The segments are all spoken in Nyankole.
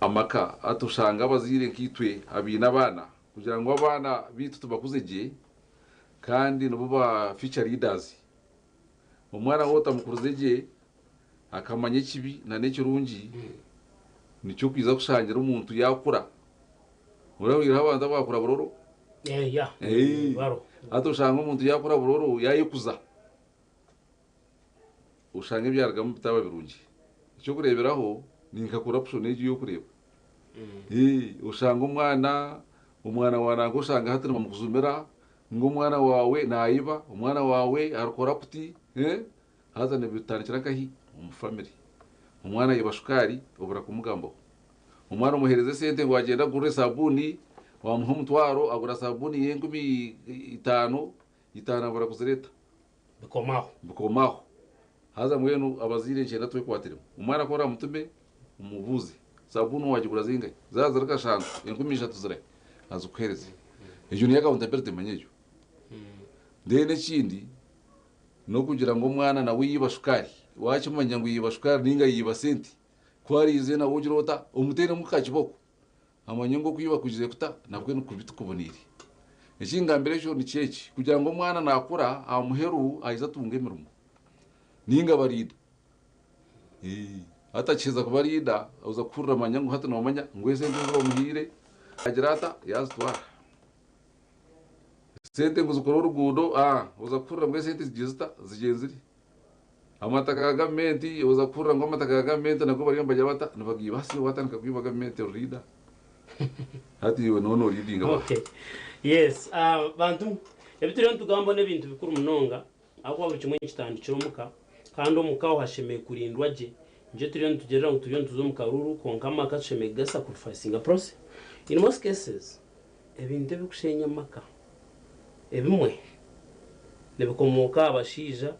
Amaka, hati oshanga abazaire nkaitwe abaine abaana, kugira ngu abaana baitu tubakuze gye kandi nibo ba future leaders. Omwana waaba otamukurize gye akamanya ekibi nana ekirungi, nikyo orikwija kushangira omuntu yaakura. Orahuriireho abantu abaakura buroro? Hati oshanga omuntu yaakura buroro yaayekuza, oshanga ebyarugamu bitaba birungi. Eky'okureeberaho ni nka corruption egi ei orikureeba. Oshanga omwana, omwana wa nanka oshanga hati nibamukuzumira ngu omwana waawe naayiba, omwana waawe ari corrupt, haza nibitandikira nkahi? Omu family. Omwana ayiba shukaari obura kumugambaho. Omwana omuheereza esente ngu agyende agurire sabuuni, wamuha omutwaro agura sabuuni y'enkumi itaano, itaano abura kuzireeta. Bikomaho. Bikomaho. Haza mbwenu abazaire nikyenda twekwatiremu. Omwana ku oramutume omubuuze, sabuuni wagigura zingahi? Zaaba ziri kashanju, 3000 zirahi? Azikuheereze. Egyo niyo accountability manya egyo. Then ekindi, n'okugira ngu omwana nawe yiiba shukaari, waakimanya ngu yiiba shukaari nainga yiiba sente, ku ariize nawe ogire ota? Omuteeremu ka kibooko. Amanye ngu okwiba kwizire kuta nabwe nikubi tikuboneire. Eki ngambire ekyo nikyo eki, kugira ngu omwana nakura aha muheru aije atunge emirimo ninga aba leader. Hati akiheza kuba leader oza kuhurira manya ngu hati nomanya ngu esente ezi bamuhaire yagira ata yazitwara. Esente ngu zikore oruguudo oza kuhurira ngu esente zigiire zita zigyenzire. Amataka ga gavumenti, oza kuhurira ngu amataka ga gavumenti nago bariyo nibagira bata? Nibagaiba hasi iwe watandika kwiba gavumenti ori leader. Hati iwe nooba noleadinga baha? Okay. Yes, ah, bantu ebi turiyo nitugamba n'ebintu bikuru munonga ahabw'okuba buri kimwe nikitandikira omuka kandi omuka aho hashemereire kurindwa gye. Nikyo turiyo nitugirira ngu turiyo nituza omu karuuru kwonka amaka tushemereire kugasacrificinga process. In most cases, ebintu ebirikusheenya amaka ebimwe nibikomooka aha bashaija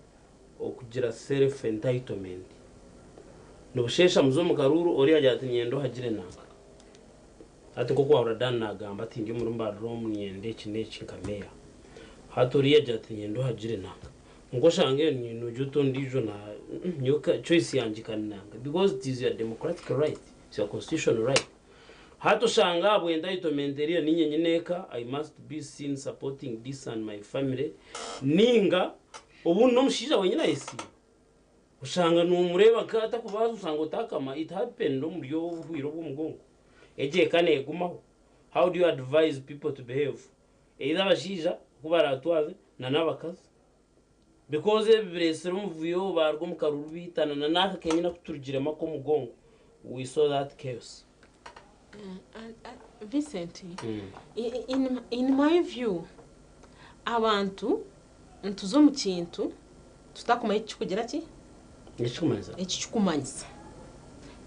okugira self entitlement. Nibusheesha muze omu karuuru oriya agira ati niinyenda ohagire nanka. Hati nk'oku waahurira Dan naagamba ati ndi omuri Mbarara omu niinyenda eki n'eki nka meeya. Hati oriya agira ati niinyenda ohagire nanka. Kwonka oshange noogira oti ondiijo na nyowe choice yangye ka ni nanka because it is your democratic right, it's your constitutional right. Hati oshanga ahabwa entitlement eriyo niinye nyine eka, I must be seen supporting this and my family ninga obundi n'omushaija wenyine ayesiima. Oshanga nomureeba nka atakubaasa oshanga otakama, it happened omuri obuhwire obw'omugongo. Egyo eka negumaho. How do you advise people to behave? Either abashaija oku baratwaze na n'abakazi. Because ebi biresire omuvuyo baruga omu karuru baitana na n'aka kenyine aku turugiremu ak'omugongo we saw that chaos. Vincent, in my view, abantu nituza omu kintu tutakumanya eki kirikugira ki? Eki kirikumanyisa.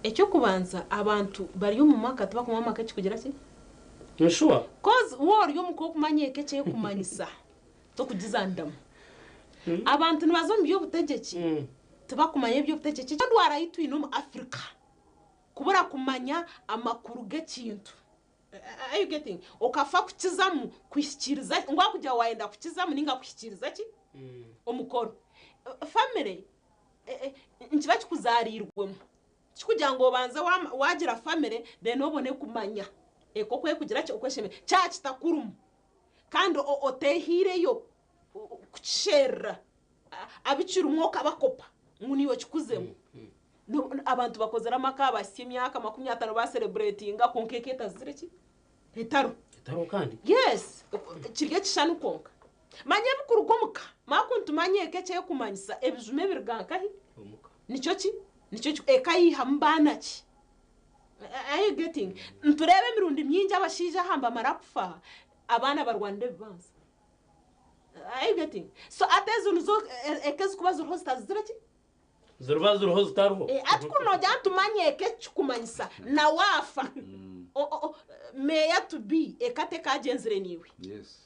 Eky'okubanza abantu bari omu maka tibakumanya amaka eki kirikugira ki? Coz waaba ori omuka orikumanya eka eki erikumanyisa. Tokugiza ndamu. Abantu nibaza omu by'obutegyeki tibakumanya eby'obutegyeki. Ekyo endwara ei twine omu Africa kubura kumanya amakuru g'ekintu. Are you getting? Okafa kukizamu kuhikiiriza ngu ahakugira waayenda kukizamu nainga kuhikiiriza ki? Omukoro. Family nikiba kikuzaariirwemu. Tikikugira ngu obanze waagira family then obone kumanya eka oku erikugira ki? Oku eshemereire. Kyaba kitakurimu. Kandi oteehaireyo kukisherura abikirimu okabakopa ngu naiwe kikuzemu. Abantu bakozire amaka bahitsya emyaka 50 basereburetinga kwonka eka etazire ki? Etariho. Etariho kandi? Yes, kiri ekishushani kwonka. Manya ebikuruga omu ka. Manya ku nitumanya eka eki erikumanyisa, ebijuma ebiruga nkahi? Omuka. Nikyo ki? Nikyo ki? Eka yaihamu baana ki? Are you getting? Nitureeba emirundi mingi abashaija aha nibamara kufa, abaana barwanira ebibanja. Are you getting? So hati ezo nizo eka ezikuba ziriho zitazire ki? Ziriba ziriho zitariho. Eh, hati kuri noogira ngu tumanye eka eki kikumanyisa, na waafa, meeya to be, eka tekagyenzire naiwe. Yes.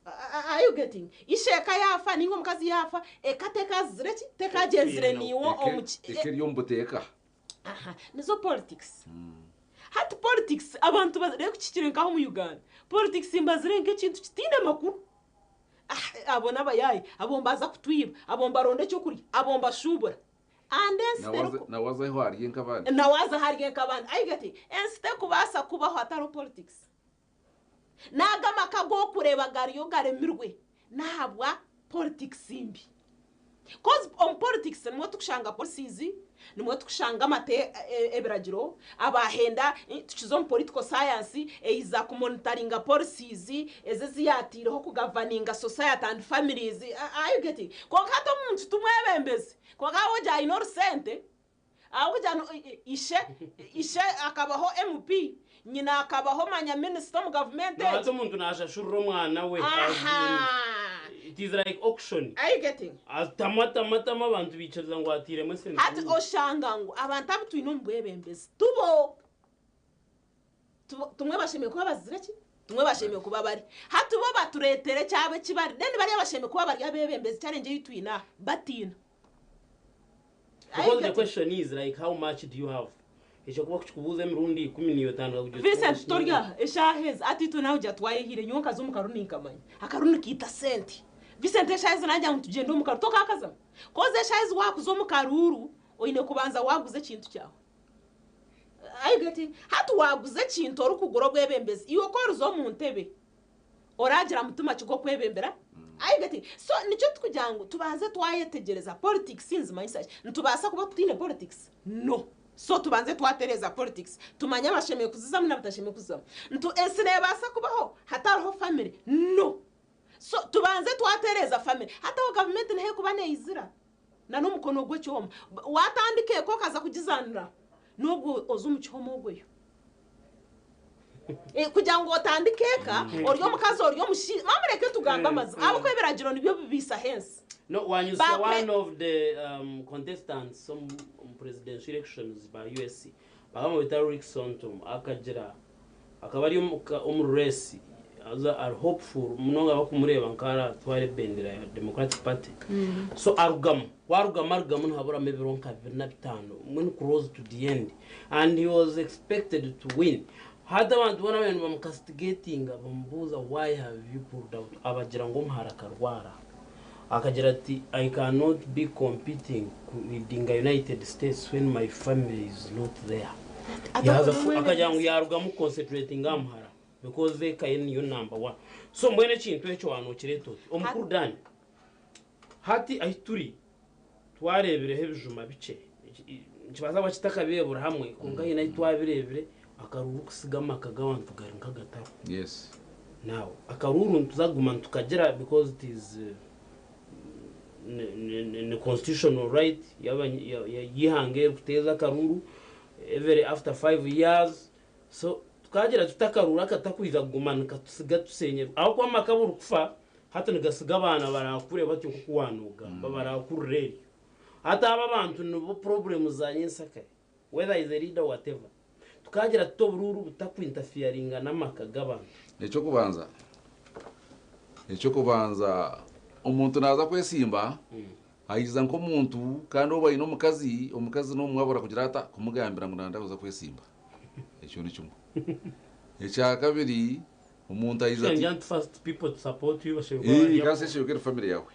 Are you getting? Ishe eka yaafa nainga omukazi yaafa, eka tekazire ki? Tekagyenzire naiwe omu ki? Eka eri omu buteeka. Aha, nizo politics. Hati politics abantu reeba kukikire nkaha omu Uganda, politics mbazire nk'ekintu kitaine makuru. Ah, abo n'abayaayi, abo nibaza kutwiba, abo nibaronda ekyokurya, abo nibashuubura. And ensi Nawe aze- teriku- nawe aze ahu arye nk'abandi. Nawe aze ahu arye nk'abandi. Are you getting? Ensi terikubaasa kubaho hatariho politics. N'ago amaka agu orikureeba gariyo garemirwe n'ahabwa politics mbi. Coz omu politics nimwo turikushanga policies, nimwo turikushanga amate ebiragiro, abahenda tukiza omu political science eiza ku monitoringa policies ezi ezi yaataireho ku governinga society and families, are you getting? Kwonka hati omuntu timwebembezi, kwonka ahabw'okugira aine orusente, Ahabw'okugira ngu ishe, ishe akabaho MP, nyina akabaho manya minisita omu gavumenti No, hati egi. omuntu naashashurira omwana we. Aha! It is like auction. Are you getting? Atamu, atamu, atamu abantu baikiriza ngu atairemu esente Hati nyingi. oshanga ngu abantu abu twine omu bwebembezi tibo, tibo, tumwe bashemereire kuba bazire ki? Tumwe bashemereire kuba bari. Hati bo batureetera ekyabo eki bari, then bariya bashemereire kuba bari abeebembezi challenge ei twine aha, batiina. Because the question is like how much do you have? Ekyo kuba kukikubuuza emirundi ikumi niiwe otandika kugira oti Vincent tori aha eshaaha ezi hati itwe nawe gira twayehire nyowe nkaza omu karuni ninkamanya akaruni nikaita sente Vincent eshaaha ezi nagira ngu tugyende omu karuru tokakazamu coz eshaaha ezi wakuza omu karuuru oine kubanza waguza ekintu kyawe are you getting hati waguza ekintu orikugura obwebembezi iwe ku oriza omu ntebe Oragira mutima ki gw'okwebembera? Are you getting? So nikyo tukugira ngu tubanze twayetegyereza politics nizimanyisa ki? Nitubaasa kuba tutaine politics? No. So tubanze twatereeza politics tumanye abashemereire kuzizamu n'abatashemereire kuzizamu. Ntu ensi neebaasa kubaho hatariho family? No. So tubanze twatereeza family. Hati aho gavumenti niho erikuba neizira na n'omukono gw'ekyoma. Waatandika eka okaza kugizaanira n'obwo oza omu kihome ogweyo. Eh, kugira ngu otandike eka ori omukazi ori omushaija mamureke tugambe amazima ahabw'okuba ebiragiro nibyo bibiisaho ensi No, wanyutsya Bakwe- one of the contestants omu omu presidential elections ba US bakamweta Rick Santorum akagira akaba ari omu ka- omu race haza ari hopeful munonga bakumureeba nk'aratwara ebendera ya Democratic Party so arugamu ku arugamu arugamu nihaburamu ebiro nka bibiri na bitaano mbwenu close to the end and he was expected to win hati abantu boona baabaire nibamucastigatinga bamubuuza why have you pulled out abagira ngu omuhara akarwara akagira ati I cannot be competing ku leadinga United States when my family is not there yaaza akagira ngu yaarugamu kuconcentratinga aha muhara because eka ye niyo number one so mbwenu ekintu ekyo waanokireeta oti omukuru Dan Hati ahi turi twareebireho ebijuma bikye. Nikibaasa kuba kitakabeebura hamwe kwonka haine ahi twabireebire akaruuru kusiga amaka g'abantu gari nk'agatariho. Yes. Now akaruuru nituza kuguma nitukagira because it is ni constitutional right y'eihanga erikuteeza akaruuru every after 5 years So tukagira tuti akaruuru akatakwija kuguma nikatusiga tushenyerwe ahabw'okuba amaka buri kufa hati nigasiga abaana barakure batyo nk'oku waanogamba barakurira eryo. Hati abo abantu nibo problem za nyensakare whether is a leader or whatever. Tukagira tuti oburuuru butaku interferinga n'amaka g'abantu. Eky'okubanza, eky'okubanza omuntu naaza kwesimba aija nk'omuntu kandi obu aine omukazi, omukazi n'omwabura kugira ata? Kumugambira ngu nanda kuza kwesimba. Ekyo ni kimwe. Ekya kabiri, omuntu aija ati. Ii, kasi eshoboka eri family yaawe.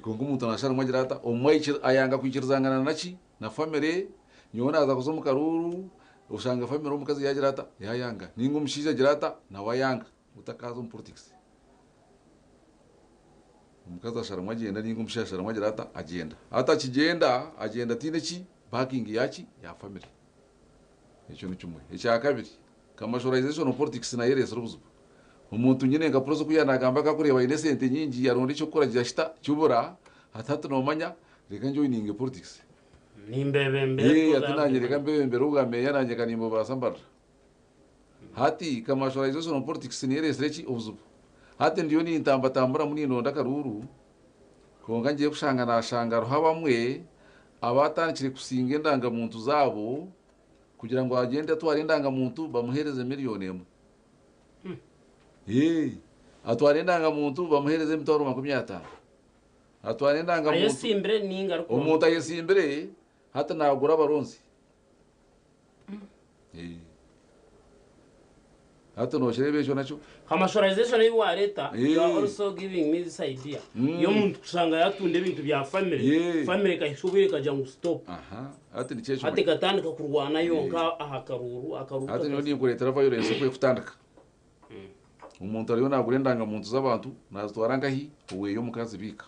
Kwonka omuntu naasharamu agira ata, obumwe ayanga kwikirizangana na ki? Na family, nyowe naaza kuza omu karuuru, oshanga family omukazi yaagira ata, yaayanga. Nainga omushaija agira ata, nawe ayanga. Otakaaza omu politics. Omukazi asharamu agyenda nainga omushaija asharamu agira ata, agyenda. Hati akigyenda, agyenda ataine ki? Backing ya ki? Ya family. Ekyo ni kimwe. Ekya kabiri, commercialization of politics nayo ereetsire obuzibu. Omuntu nyine nka Prossy ku yaanagamba akakureeba aine esente nyingi yaronda eky'okukora kishita kibura, hati hati noomanya reka njoininge politics. Nimbebembera Ee, hati naanye reka mbebembere obwa meeya naanye ka nimbubaasa mbarira. Hati commercialization of politics niyo ereetsire ki? Obuzibu. Hati ndiyo nintambatamburamu nindonda akaruuru, kwonka ngiye kushanga naashanga hariho abamwe abaatandikire kusinga endangamuntu zaabo kugira ngu agyende atware endangamuntu bamuheereze miriyoni emwe. Ee, atware endangamuntu bamuheereze emitwaro 50. Atware endangamuntu. Ayesimbire ninga arikuronda? Omuntu ayesimbire hati naagura abaronzi. Ee. Hati nokireeba ekyo nakyo. Commercialization ei wareeta, you are also giving me this idea y'omuntu kushanga yatunda ebintu bya family, family ekahitsya obwire ekagira ngu stop. Aha, hati nikyo ekyo. Hati ekatandika kurwana yonka aha karuuru, akaruuru Hati nyowe ninkureetera violence oku ekutandika. Omuntu ariyo nagura endangamuntu z'abantu nazitwara nkahi? Oweye omuka azibiika.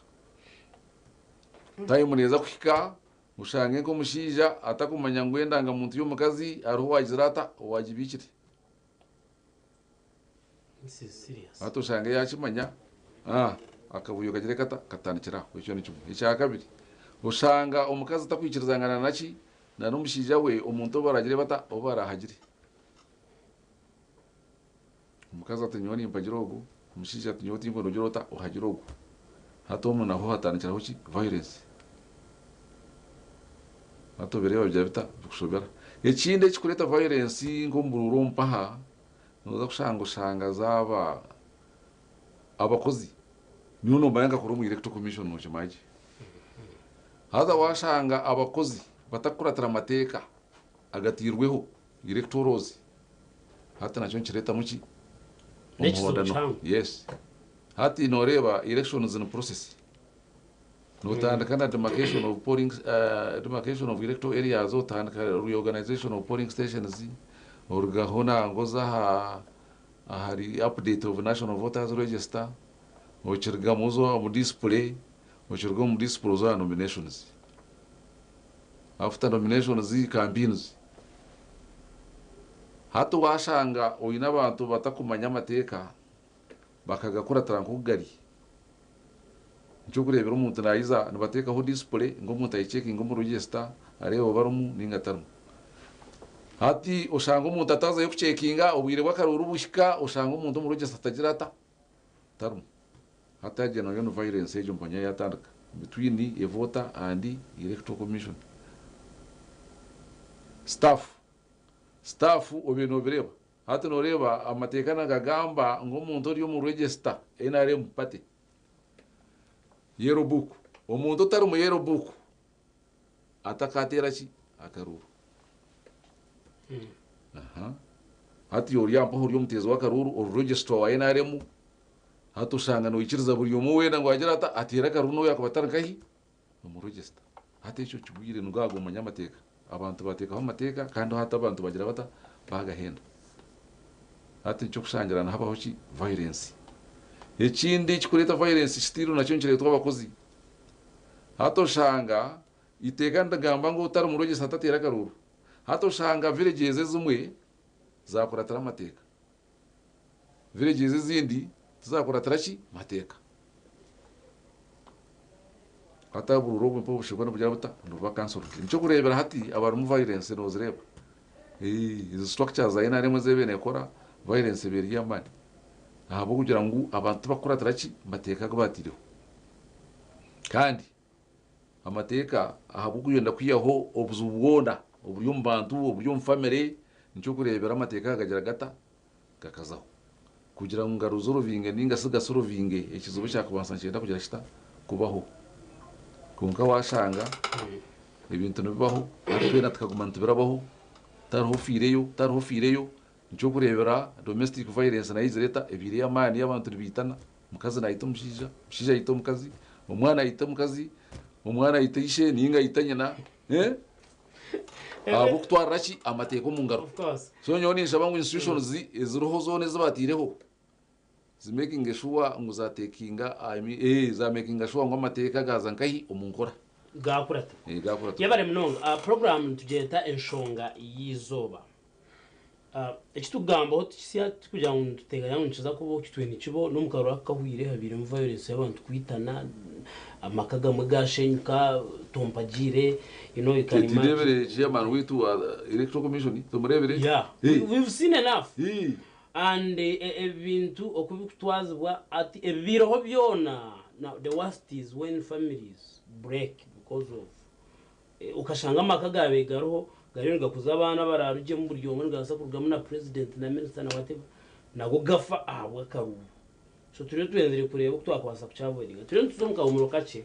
Time neeza kuhika oshange nk'omushaija atakumanya ngu endangamuntu y'omukazi hariho owagizire ata? Owagibiikire. This is serious. Hati oshange yakimanya, ah, akavuyo kagire kata? Katandikire aho. Ekyo ni kimwe. Ekya kabiri, oshanga omukazi takwikirizangana naki? Na n'omushaija we omuntu ou baragire bata? Ou barahagire. Omukazi ati nyowe nimpagira ogu, omushaija ati nyowe tinkwenda ogire ota? Ohagire ogu. Hati omwo naho hatandikiraho ki? Violence. Hati obireeba bigira bita? Bikushobera. Ekindi ekikureeta violence nk'omu buruuru omu mpaha, nooza kushanga oshanga zaaba abakozi. Nyowe noomanya nkakora omu Electoral Commission nookimanya gye. Haza waashanga abakozi batakukuratira mateeka agatairweho Electorals, hati nakyo nikireetamu ki? N'ekizibu Omuhondano. kihango. Yes. Hati nooreeba elections ni process. Nootandika na demarcation of polling, demarcation of electoral areas, otandika reorganization of polling stations, orugaho nangwa oza aha ahari update of national voters register, okirugamu oza omu display, okiruga omu display oza aha nominations. After nominations, campaigns. Hati waashanga oine abantu batakumanya amateeka bakagakuratira nk'oku gari. Eky'okureebera omuntu naiza nibateekaho display ngu omuntu ayicekinge omu register areebe oba arimu nainga atarimu. Hati oshanga omuntu ataazayo kucekinga obwire bw'akaruuru buhika oshanga omuntu omu register tagira ata? Tarimu. Hati agyo nayo ni violence egyo mpanya yatandika between a voter and electoral commission. Staff, staff obaire nobireeba. Hati noreeba amateeka nagagamba ngu omuntu ori omu register nrm party yellow book, omuntu otari mu yellow book atakateera ki? Akaruuru. Aha. Hati ori aha mpaho ori omuteezi w'akaruuru, ori registrar wa nrm, hati oshanga noikiriza buri omwe weena ngu agire ata? Ateere akaruuru n'obu yaakuba atari nkahi? Omu register. Hati ekyo kigwire nibwo ago omanye amateeka. Abantu bateekaho amateeka kandi hati abantu bagira bata? Bagahenda. Hati nikyo kushangira nihabaho ki? Violence. Ekindi ekikureeta violence still nakyo nikireetwa abakozi. Hati oshanga Iteeka nirigamba ngu otari muregyesa tateera akaruuru. Hati oshanga villages ezimwe zakuratira amateeka, villages ezindi tizakuratira ki? Mateeka. Hati oburuuru obwo mpa obushirwe nibugira buta? Nibuba cancelled. Nikyo kureebera hati abarimu violence nozireeba. Ezi structures za NRM ezi ebaire nekora, violence ebaire eri ey'amaani. Ahabw'okugira ngu abantu tibakukuratira ki? Mateeka agu bataireho. Kandi Amateeka ahabw'okwenda kwihaho obuzibu bwona oburi omu bantu, oburi omu famire, nikyo orikureebera amateeka gakagira gata? Gakazaho. Kugira ngu garuzorovinge nainga shi gasorovinge ekizibu ekyakubaasa nikyenda kugira kita? Kubaho. Kwonka waashanga ebintu nibibaho hati twena tukaguma nitubirabaho, tihariho ofiireyo, tihariho ofiireyo, nikyo orikureebera domestic violence nayo eizire eta? Ebaire ey'amaani abantu nibaitana. Omukazi naita omushaija, omushaija aita omukazi, omwana aita omukazi, omwana aita ishe nainga aita nyina eh? Ahabw'okutwarira ki? Amateeka omu ngaro. Of course. So nyowe ninshaba ngu institutions eziriho zoona ezi bataireho zi makinge sure ngu zatekinga, I mean, eh, za makinga sure ngu amateeka gaaza nkahi? Omu nkora. Gaakuratirwa. Eh, gaakuratirwa. Yebare munonga. Puroguraamu nitugyeta Enshonga y'eizooba. Eki turikugambaho ti kisya tikugira ngu nituteekateeka ngu nikiza kubaho kitwire nikibaho n'omu karuru aka akahweire habairemu violence y'abantu kwitana, amaka agamwe gaashenyuka, tompagiire, you know you can imagine. Tureebire chairman waitu wa electoral commission tumureebire? Yeah, Hey. we've seen enough Hey. and ebintu oku birikutwazibwa hati ebibaireho byona now the worst is when families break because of Okashanga amaka gaabaire gariho gariyo nigakuza abaana abaraarugyemu buri omwe nigabaasa kurugamu na purezidenti na minisita na whatever nago gafa ahabw'akaruuru. So turiyo twenzire kureeba oku twakubaasa kukyavoidinga. Turiyo nituza omu kahuumuro kakye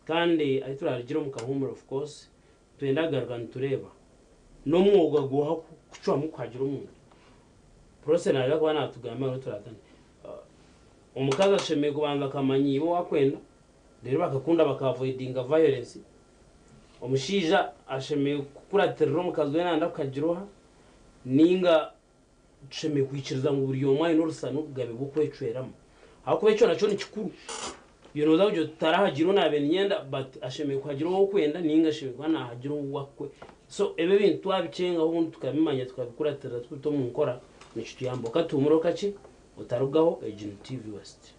kandi ahi turaarugire omu kahuumuro of course nitwenda kugaruka nitureeba n'omwoga gw'oha kucwamu kuhagira omuntu. Prossy naija kuba natugambira ahu turatandikire. Omukazi ashemereire kubanza akamanya iba ou akwenda reero bakakunda baka avoidinga violence. Omushaija ashemereire kukuratirira omukazi we nayenda kukagira oha ninga tushemereire kwikiriza ngu buri omwe aine orusa n'obugabe bw'okwecweramu ahabw'okuba ekyo nakyo ni kikuru. Iwe nooza kugira oti tarahagira ou naabaire niinyenda but ashemereire kuhagira ou orikwenda nainga ashemereire kuba naahagira ou arikwenda. So ebyo ebintu twabikyengaho obundi tukabimanya tukabikuratirira tukabita omu nkora nikituyamba. Okatuhumureho kakye otarugaho egi ni TV West.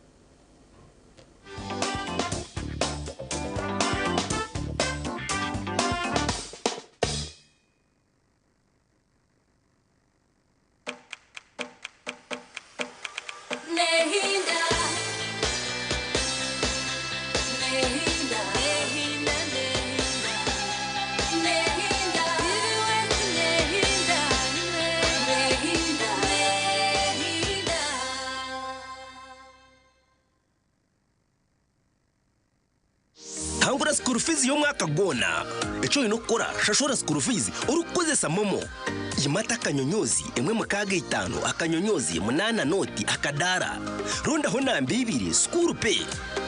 Hangura school fees y'omwaka gwona. Eki oine kukora, Shashura school fees orikukozesa MoMo. Yimata akanyonyoozi emwe mukaaga itaano akanyonyoozi munaana nooti akadaara. Rondaho namba ibiri school pay.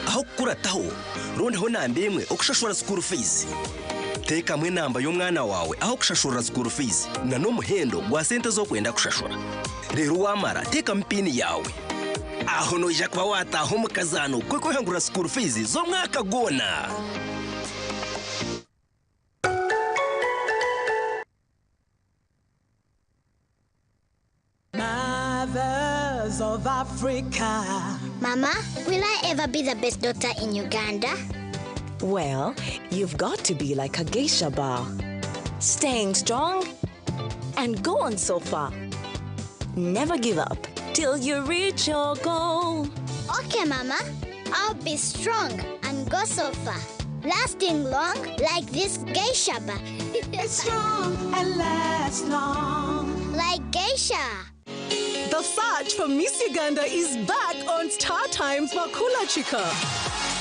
Aho kukurataho, rondaho namba emwe okushashura school fees. Teekamu enamba y'omwana waawe aho kushashurira school fees na n'omuhendo gwa sente ezi orikwenda kushashura. Reero waamara teekamu piini yaawe. Aho noija kuba waataaha omu kazaano k'okwehangurira school fees z'omwaka gwona. Mothers of Africa. Mama, will I ever be the best daughter in Uganda? Well, you've got to be like a geisha bar. Staying strong and go on so far. Never give up till you reach your goal. Okay, Mama. I'll be strong and go so far. Lasting long like this geisha bar. It's strong and lasts long. Like geisha. The search for Miss Uganda is back on Star Times Makula Chica.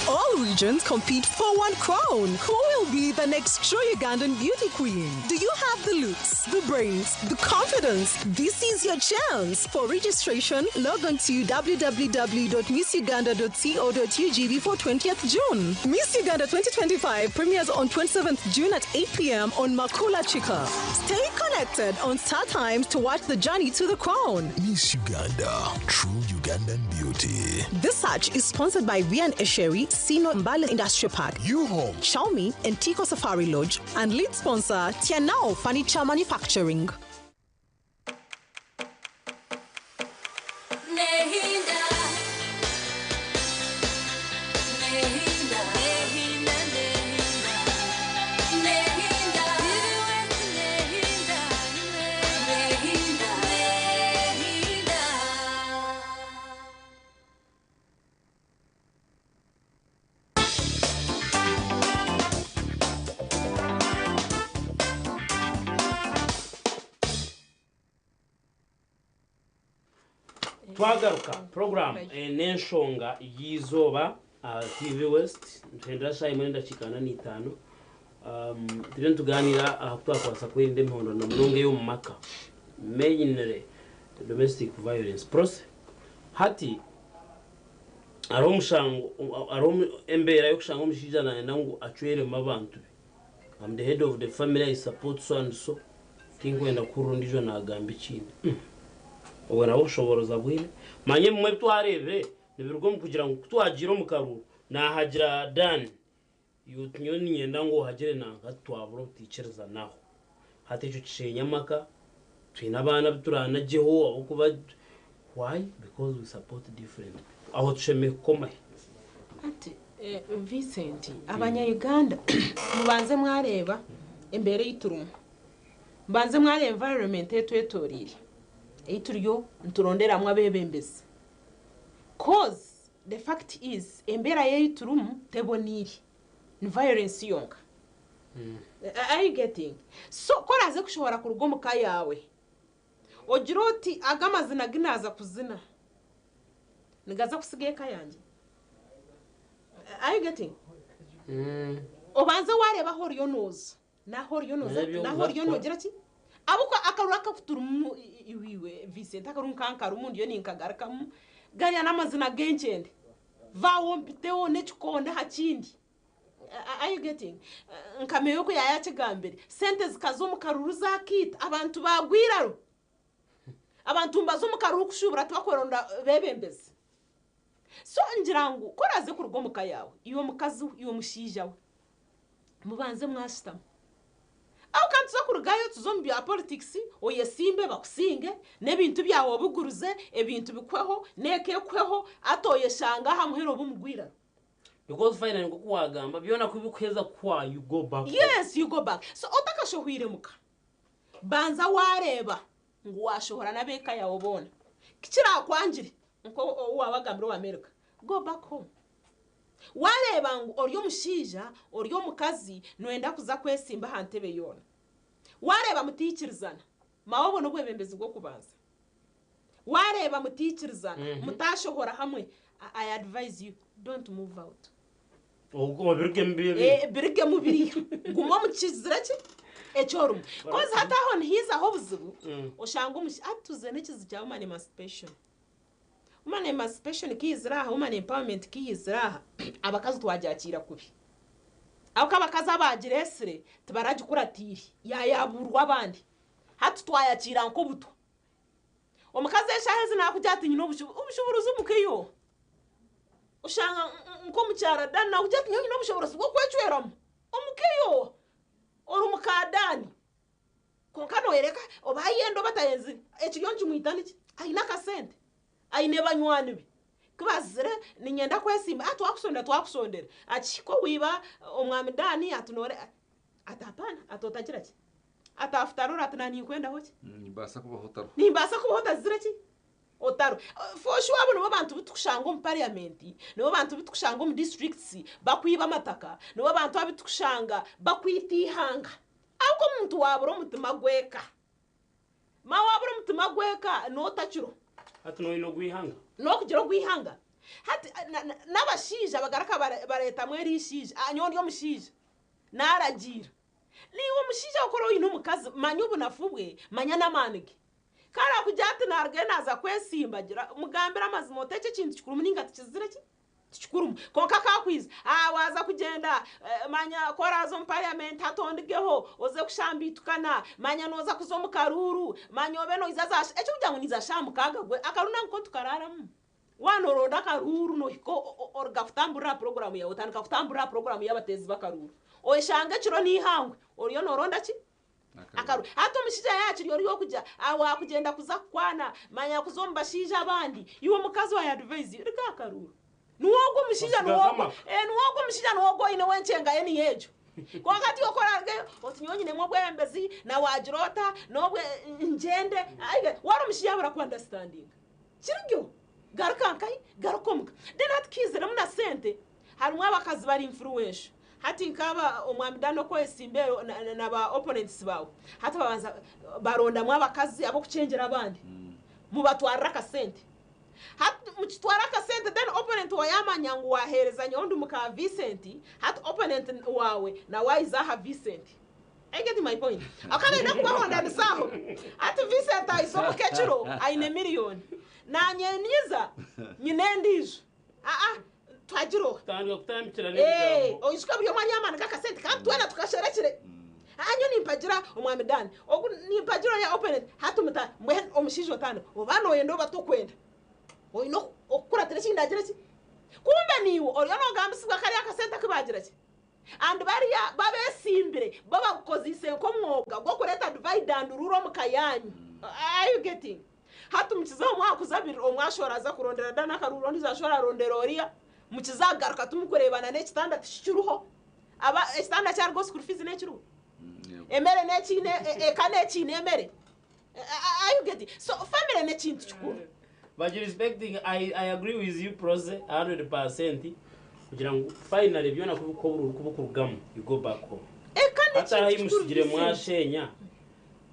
All regions compete for one crown. Who will be the next true Ugandan beauty queen? Do you have the looks, the brains, the confidence? This is your chance. For registration, log on to www.missuganda.co.ug before 20th June. Miss Uganda 2025 premieres on 27th June at 8 p.m. on Makula Chica. Stay connected on Star Times to watch the journey to the crown. Miss Uganda, true Ugandan beauty. This search is sponsored by Vian Esheri, Sino Mbale Industrial Park, U-Home, Xiaomi, and Tico Safari Lodge, and lead sponsor Tianao Furniture Manufacturing. Twagaruka puroguramu n'enshonga y'eizooba aha TV West nituhendera shaaha emwe n'endakiika ana n'itaano. Turiyo nitugaaniira aha ku twakubaasa kwerinda emihondano munonga ey'omu maka mainly domestic violence. Prossy, hati hariho omushango hariho embeera y'okushanga omushaija nayenda ngu acweremu abantu be. I'm the head of the family, I support so and so, tinkwenda kuhurira ondiijo naagamba ekindi. Obwo nabwo obushoboorozi abwine. Manya ebimwe ebi twareebire nibiruga omu kugira ngu ku twagiire omu karuuru naahagira Dan, iwe oti nyowe niinyenda ngu ohagire nanka twabura obutaikirizanaho. Hati ekyo kisheenya amaka, twine abaana abu turaanagyeho ahabw'okuba why? Because we support different people. Aho tushemereire kukomahe? Anti Vincent, abanya-Uganda mubanze mwareeba embeera ei turimu. Mubanze mwareeba environment etwetoreire ei turiyo nituronderamu abeebembezi. Coz the fact is embeera ei turimu teboneire, ni violence yonka. Are you getting? So ku oraaze kushohora kuruga omu ka yaawe ogire oti aga amazina agu naaza kuzina nigaza kusiga eka yangye? Are you getting? Obanze waareeba ahu oriyo nooza n'ahu oriyo nooza N'ebi n'ahu orikuza oriyo kukora. noogira ki? Ahabw'okuba akaruru aka aku turimu iwe iwe Vincent. Vincent akaruru nkankarimu ndiyo ninkagarukamu gariya n'amazina g'enkyende vaawo mpiteho n'ekikonde aha kindi. Are you getting? Nka meya oku yaayakigambire, sente zikaza omu karuru zaakiita abantu baagwa eiraro. Abantu nibaza omu karuru kushuubura tibakuronda beebembezi. So ngira ngu ku oraaze kuruga omu ka yaawe, iwe mukazi we, iwe mushaija we, mubanze mwashutama. Aho ka nituza kurugayo tuze omu bya politics, oyesimbe bakusinge, n'ebintu byawe obiguruze, ebintu bikuhweho, n'eka ekuhweho, hati oyeshange aha muheru obe omugwa eiraro. Because finally nk'oku waagamba, byona ku bikuheza kuhwa you go back home. Yes, you go back. So otakashohwire muka, banza waareeba ngu waashohora n'ab'eka yaawe boona. Ku kiraakwangire, nk'ou waaba agambire owa America, go back home. Waareeba ngu ori omushaija, ori omukazi, nooyenda kuza kwesimba aha ntebe yoona. Waareeba mutaikirizana, maawe obwo n'obwebembezi bw'okubanza. Waareeba mutaikirizana, mutaashohora hamwe, I advise you, don't move out. Obirugemu biriya biri. Birugemu biriya. Guma omu kizira ki eki orimu. Kozi hati aho nihaizaho obuzibu, oshanga omu hati tuzire n'ekizibu kya woman emancipation. Woman emancipation ku eizire aha, woman empowerment ku eizire aha, abakazi twagyakiira kubi. Ahabw'okuba abakazi abaagireetsire tibaragikuratiire, yaayabuurwa abandi. Hati twayakiira nk'obutwa. Omukazi eshaaha ezi naakugira ati nyine obushoboorozi omu ka yo. Oshanga nk'omukyara Dan naakugira ati nyowe nyine obushoboorozi bw'okwecweramu omu ka yo. Ori muka Dan kwonka nooyoreka oba ayenda oba atayenzire ekiriyo nikimwita niki? Aine akasente, aine banywani be. Ku bazire niinyenda kwesimba, aa twakushondera twakushondera. Akihika owa iba omwami Dan ati noore ati hapaana ati otagira ki? Ati afutarora ati naninkwendaho ki? Nimbaasa kubaho otariho. Nimbaasa kubaho otazire ki? Otariho. For sure abo nibo bantu butukushanga omu parliament, nibo bantu butukushanga omu districts bakwiba amataka, nibo bantu abitukushanga bakwita eihanga. Ahabw'okuba omuntu wabura omutima gw'eka, ma wabura omutima gw'eka notakiriho. Hati noine ogw'eihanga? Nokugira ogw'eihanga. Hati n'abashaija bagaruka baretamu eri ishaija, nyowe ndi omushaija, naragiira. Naiwe omushaija ku oraba oine omukazi, manya obunafu bwe, manya n'amaani ge. Ku araakugira ati naarugayo naaza kwesimba, gira mugambire amazima oti eki ekintu kikurimu nainga tikizire ki? Tikikurimu. Kwonka ku akwija, aa waaza kugyenda, manya ku oraaze omu parliament hati ondigeho, oze kushambaitukana, manya nooza kuza omu karuuru, manya obe noija za ekirikugira ngu niiza shaaha mukaaga gwe, akaruuru nangu ko tikaraaramu. Waaba nooronda akaruuru noohika oruga kutamburira aha puroguraamu yaawe, otandika kutamburira aha puroguraamu y'abateezi b'akaruuru. Oyeshanga ekiro n'eihangwe oriyo nooronda ki? Akaruuru. Hati omushaija yaakiri ori okugira, waakugyenda kuza kukwana, manya kuza omu bashaija abandi, iwe omukazi wa advise you, ruga aha karuuru. Niwe ogwo omushaija niwe Osigaze ogwo, amaka. niwe ogwo omushaija niwe ogwo oine we enkyenga ye niyo egyo. Kwonka hati iwe ku oraarugeyo oti nyowe nyinemu obwebembezi, na waagira ota, n'obwe ngyende, waaba ori omushaija yaaba araku understandinga. Kirugyo, garuka nkahi? Garuka omuka. Then hati kiiziremu na sente, harimu abakazi bari influential. Hati nkaaba omwami Dan oku oyesimba na ba opponents baawe, hati babanza barondamu abakazi ab'okucengyera abandi, mubatwarira akasente. Hati mukitwara akasente then opponent waawe yaamanya ngu waaheereza nyowe ndi muka Vincent, hati opponent waawe nawe aiza aha Vincent. Are you getting my point? Akaba aine kubahondanisa aho. Hati Vincent ahize omuka ekiro aine miriyoni. Naanye nyiza nyine endiijo. Aa twagira oha? Kutandika kutambikirana Eh, ebigambo. oijuke buri omwe ari amaani g'akasente kandi twena tukasherekire. Aa nyowe nimpagira omwami Dan. Ogu nimpagira oriya opponent. Hati muta mbwenu omushaija otandika. Oba nooyenda oba tokwenda. Oine okukuratira eki ndagira ki? Kumbe niiwe oriyo noogambisibwa kariya akasente aku baagira ki? And bariya babesimbire bo bagukozeise nk'omwoga gw'okureeta divide and rule omu ka yaanyu. Are you getting? Hati mukize omu akuza abiri, omwe ashoora aza kurondera Dan akaruuru, ondiijo ashoora arondera oriya, mukize agaruka timukureebana n'ekitanda tikikiriho. Aba ekitanda kyarugaho school fees n'ekiriho? Emere n'ekiine, eka n'ekiine emere? Are you getting? So family n'ekintu kikuru. But respecting, I agree with you, Prose, 100%. Kugira ngu finally byona kubikuba kubukurugamu, you go back home. Eka Hati aho n'ekintu kikuru musigire Vincent. mwashenya.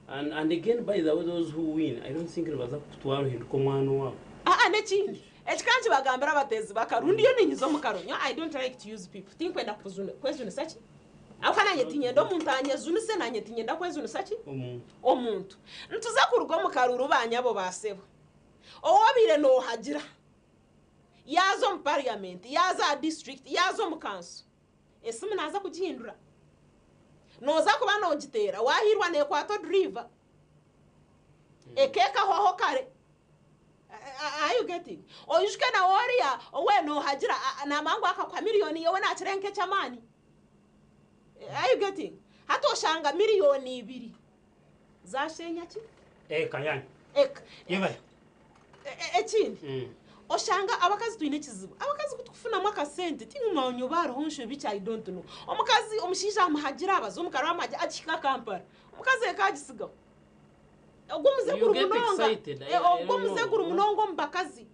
And again, by the way, those who win, I don't think nibaza kukutwara ohinduka omwana waabo. Aa n'ekindi eki kandi bagambira abateezi b'akaruuru ndiyo ninyiza omu karuuru. Nyowe I don't like to use people. Tinkwenda kwejunisa ki? Ahabw'okuba naanye tiinyenda omuntu anyejunise, naanye tiinyenda kwejunisa ki? Omuntu. Nituza kuruga omu karuuru baanyabo baasebo. Ou obaire noohagira yaaza omu parliament, yaaza aha district, yaaza omu kanso, esimu naaza kugihindura. Nooza kuba noogiteera, waahiirwa neekwata odriver. Eka ekahwaho kare. Are you getting? Oijuke nawe oriya owe nohagira namanya ngu akakuha miriyoni yowe nakira nk'eky'amaani. Are you getting? Hati oshanga miriyoni ibiri zashenya ki? Eka yanyu. Eka. Yebare. Ekindi, oshanga abakazi twine ekizibu. Abakazi kutukufunamu akasente tinkumanya oba hariho nshobi ki I don't know. Omukazi omushaija amuhagira abaza omu kararo amuhagira akihika Kampala. Omukazi eka agisigaho. Ogwo omuze You guri get munonga. excited, I- Eh, I Ogwo don't omuze know. guri munonga omu bakazi.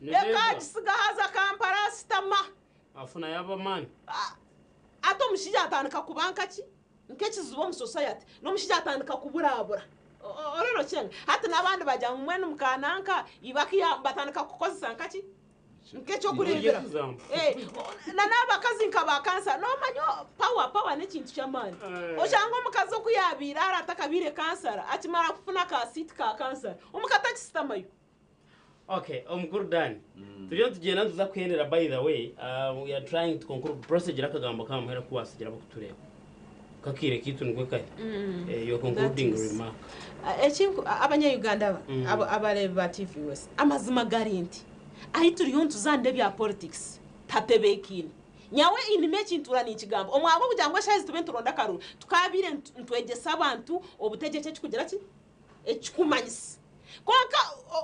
Nibeebwa. Eka agisigaho aza Kampala asitama. Afunayo ab'amaani. Hati omushaija atandika kuba nkaki? Nk'ekizibu omu society. N'omushaija atandika kuburabura. Orora okyenga? Hati n'abandi bagira ngu mbwenu muka nanka iba ku batandika kukukozesa nkaki? Nk'eky'okureeberaho. Example. Eh, na n'abakazi nka ba kansara. Noomanya power, power n'ekintu ky'amaani. Oshanga omukazi oku yaabaire ari atakabaire kansara, akimara kufuna ka seat ka kansara, omuka takisitamayo. Okay, omukuru Dan. Turiyo nitugyenda nituza kuhendera by the way, we are trying to conclude process gira akagambo kamuhera ku wasigira abakutureeba. Kakaire kaitu nikwe kari. Eh, your concluding That is- remark. Ekinku abanya-Uganda aba abo abareebi ba TV West, amazima gari nti ahi turiyo nituzaanira ebya politics tihatebeekaine. Nyawe inima eki ntuura ninkigamba, omwaka kugira ngu eshaaha ezi tube nituronda akaruuru, tukaabaire nitwegyesa abantu obutegyeki ekikugira ki? Ekikumanyisa. Kwonka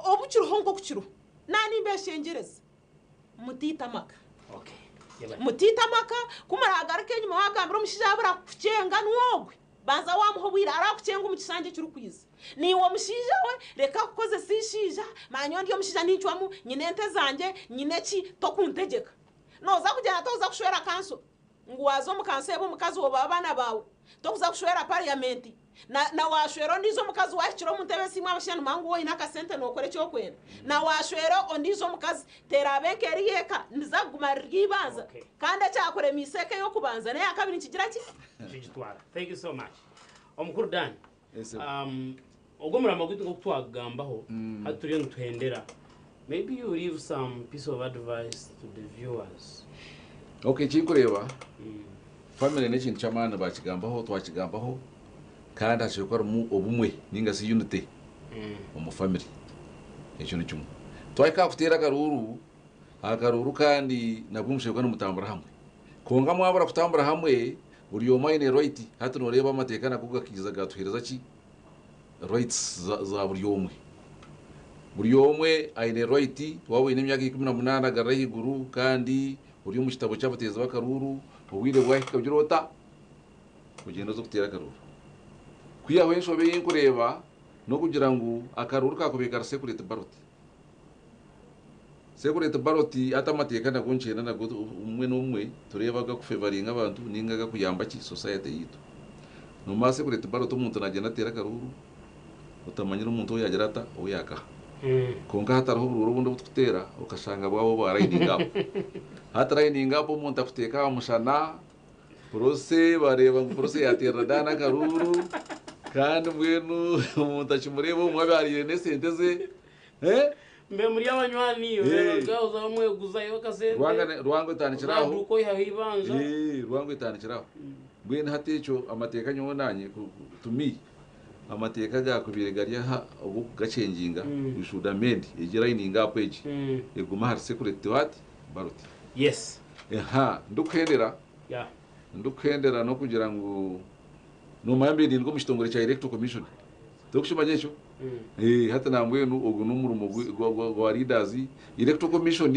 obu kiriho nk'oku kiriho, naanimbeshengyereza mutaita amaka. Okay. Yebare. Mutaita amaka, ku muraagaruka enyima waagambira omushaija yaabura kukukyenga n'ogwe, banza waamuha obwire araakukyenga omu kishangye ekirikwiza. Naiwe omushaija we, reka kukozesa eishaija, manya ndi omushaija nincwamu, nyine ente zangye, nyine ki, tokuntegyeka. Nooza kugyenda tokuza kushwera kanso, ngu waaza omu kanso ebe omukazi oba abaana baawe, tokuza kushwera parliament, na na waashwera ondiijo omukazi waahikire omu ntebe esiimwe abashaija nimumanya ngu waaba oine akasente nookora eki orikwenda, na waashwera ondiijo omukazi teraabe nk'eri eka niza kuguma riri eibanza Okay. kandi ekyakuremiise eka ey'okubanza n'eya kabiri nikigira ki? Kigitwara. Thank you so much. Omukuru Dan. Yes, sir. Ogwo omurimo gwaitu nk'oku twakugambaho, hati turiyo nituhendera. Maybe you leave some piece of advice to the viewers. Okay, ekinkureeba family n'ekintu ky'amaani bakigambaho twakigambaho kandi hakiri kuba harimu obumwe ninga shi unity omu family ekyo ni kimwe. Twahika aha kuteera akaruuru, akaruuru kandi nabwo mushemerire kuba nimutambura hamwe. Kwonka mwabura kutambura hamwe buri omwe aine right hati noreeba amateeka nago gakiiza gatuheereza ki? Rights za buri omwe. Buri omwe aine right waaba oine emyaka 18 garura ahaiguru kandi ori omu kitabo ky'abateezi b'akaruuru obwire bwahika ogira ota? Ogyenda oze kuteera akaruuru. Kwihaho enshobe ei nkureeba n'okugira ngu akaruuru kakubaire kari secret ballot. Secret ballot hati amateeka nago nikyenda nago obumwe n'obumwe tureebe agakufevaringa abantu ninga agakuyamba ki society yaitu. Nomanya secret ballot omuntu nagyenda ateera akaruuru otamanyire omuntu ou yagira ata ou yakaha. Kwonka hatariho oburuuru obundi obu tukuteera okashanga bwaba obwa lining up. Hati lining up omuntu akuteeka aha mushana Prossy bareeba ngu Prossy yateerera Dan akaruuru kandi mbwenu omuntu akimureeba omwe abe ariire n'esente ze. Eh? Mbe muri abanywani, Eh. oza wamweguzayo akasente. Rwanga ne- Rwango etandikira aho. Ozaduuka oihaho eibanja. Eh, Rwango etandikira aho. Mbwenu hati ekyo amateeka nyowe nanye to me amateeka agakubaire gari aha ogw'okugakyenginga we should amend egi lining up egi egume ahari secret what? Ballot. Yes. Eha, ndikuhendera Yeah. ndikuhendera n'okugira ngu nomanya mbaire nindwa omu kitongore kya Electoral Commission. Torikukimanya ekyo? Eh, hati nambwenu ogu n'omurimo gwa leaders. Electoral Commission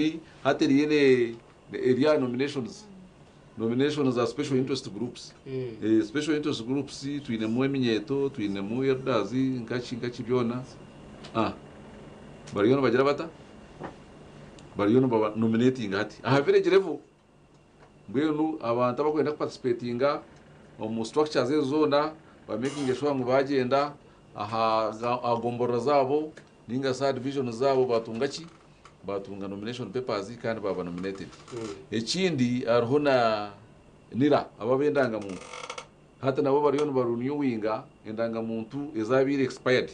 hati eriyo eri aha nominations. Nominations za special interest groups. Eh, special interest groups twinemu eminyeeto, twinemu elders, nkaki nkaki byona. Ah, bariyo nibagira bata? Bariyo nibaba nominatinga hati. Aha village level. Mbwenu abantu abakwenda kuparticipatinga omu structures ezo zoona ba makinge sure ngu bagyenda aha aha gomborora zaabo ninga shi aha division zaabo batunga ki? Batunga nomination papers kandi baba nominated. Ekindi hariho na NIRA abo ab'endangamuntu hati nabo bariyo nibarenewinga endangamuntu ezabaire expired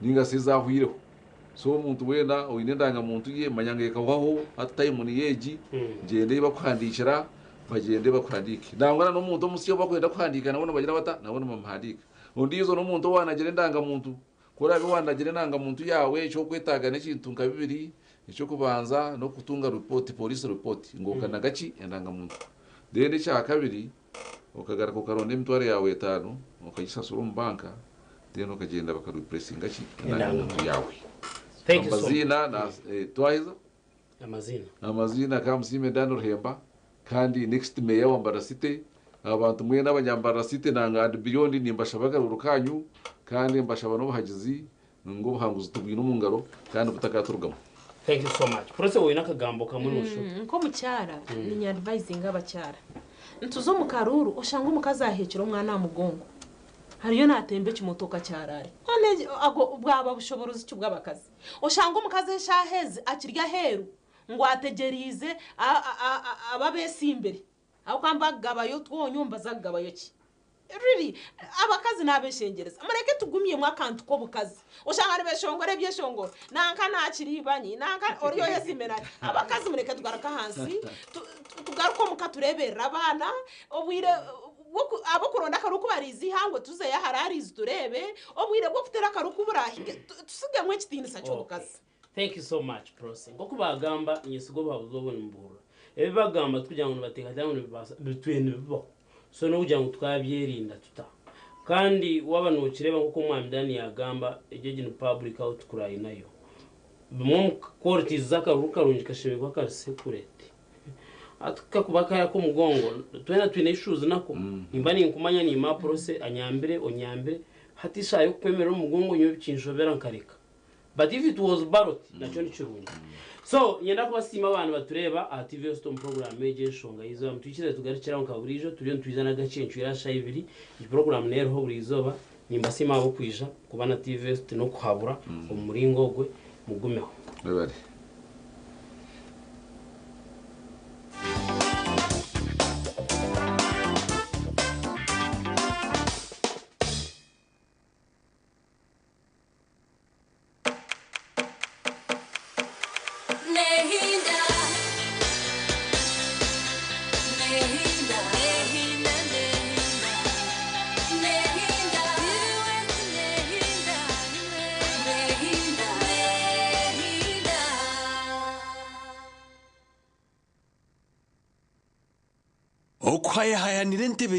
ninga shi ezahwireho. So omuntu weena oine endangamuntu ye manya ngu ekahwaho hati time niyo egi gyenda ei bakuhandiikira bagyende bakuhandiike. Nangwa na n'omuntu omusya ou bakwenda kuhandiika nawe nibagira bata? Nawe nibamuhandiika. Ondiijo n'omuntu owaanagira endangamuntu, ku oraabe waanagira endangamuntu yaawe eki orikwetaaga n'ekintu nka bibiri, eky'okubanza n'okutunga report, police report ngu okanaga ki? Endangamuntu. Then ekyakabiri okagaruka okaronda emitwaro yaawe etaano okagisasura omu banka then okagyenda bakareplacinga ki? Endangamuntu yaawe. Thank you so much. Amaziina na twaheza? Amaziina. Amaziina Kamusiime Dan Ruhemba kandi next Mayor wa Mbarara City. Abantu mwena abanyambarara City nanga and beyond nimbashaba akaruuru kanyu kandi mbashaba n'obuhagizi ngu obuhanguzi tubwine omu ngaro kandi butakaturugamu. Thank you so much. Prossy oine akagambo kamwe noshuba. Nk'omukyara ninya advisinga abakyara nituza omu karuuru oshanga omukazi aheekire omwana aha mugongo ariyo natemba ekimotoka kyarare hoona ago bwaba bushoborozi ki bw'abakazi oshanga omukazi eshaaha ezi akiri aheeru ngu ategyereize abu abetsimbire ahabw'okuba nibakugabayo otwonyo nibaza kugabayo ki? Really abakazi nabeshengyereza mureke tugumyemu akantu k'obukazi oshanga nibeshongora ebyeshongoro nanka nakira ibanyi nanka ori oyesiime nari abakazi mureke tugaruke ahansi tugaruke omuka tureberere abaana obwire abokuronda akaruhu kubariiza eihangwe tuzeyo ahari ariizi tureebe obwire bwokutera akaruhu kuburahike tusigemu ekitinisa ky'obukazi. Thank you so much Prossy. Nk'oku baagamba nyesiga obuhabuzi obu nimubuhurira. Ebi bagamba tikugira ngu nibateekateeka ngu nibibaasa, bitwire nibibaho. So n'okugira ngu twabyerinda tuta. Kandi waaba nookireeba nk'oku Omwami Dan yaagamba, egyo egi ni public outcry nayo. Bimwe omu qualities z'akaruru karungi kashemereire kuba kari secret. Hati ku kakuba kari ak'omugongo, twena twine issues nako. Nimba ninkumanya niima Prossy anyambire, onyambire, hati eshaaha y'okukwemerera omu mugongo nyowe bikinshobera nkareka. But if it was ballot nakyo nikirungi. So nyenda kubasiima abantu batureeba aha TV Host omu program egi Enshonga y'eizooba. Mutwikirize tugarukire aho nka buriijo turiyo nitwija n'agakye encwire aha shaaha ibiri. Egi program neeriho buri izooba. Nimbasiima ahabw'okwija kuba na TV Host n'okuhabura omu muringo ogwe. Mugumeho. Webare. Okuhayahayanira entebe.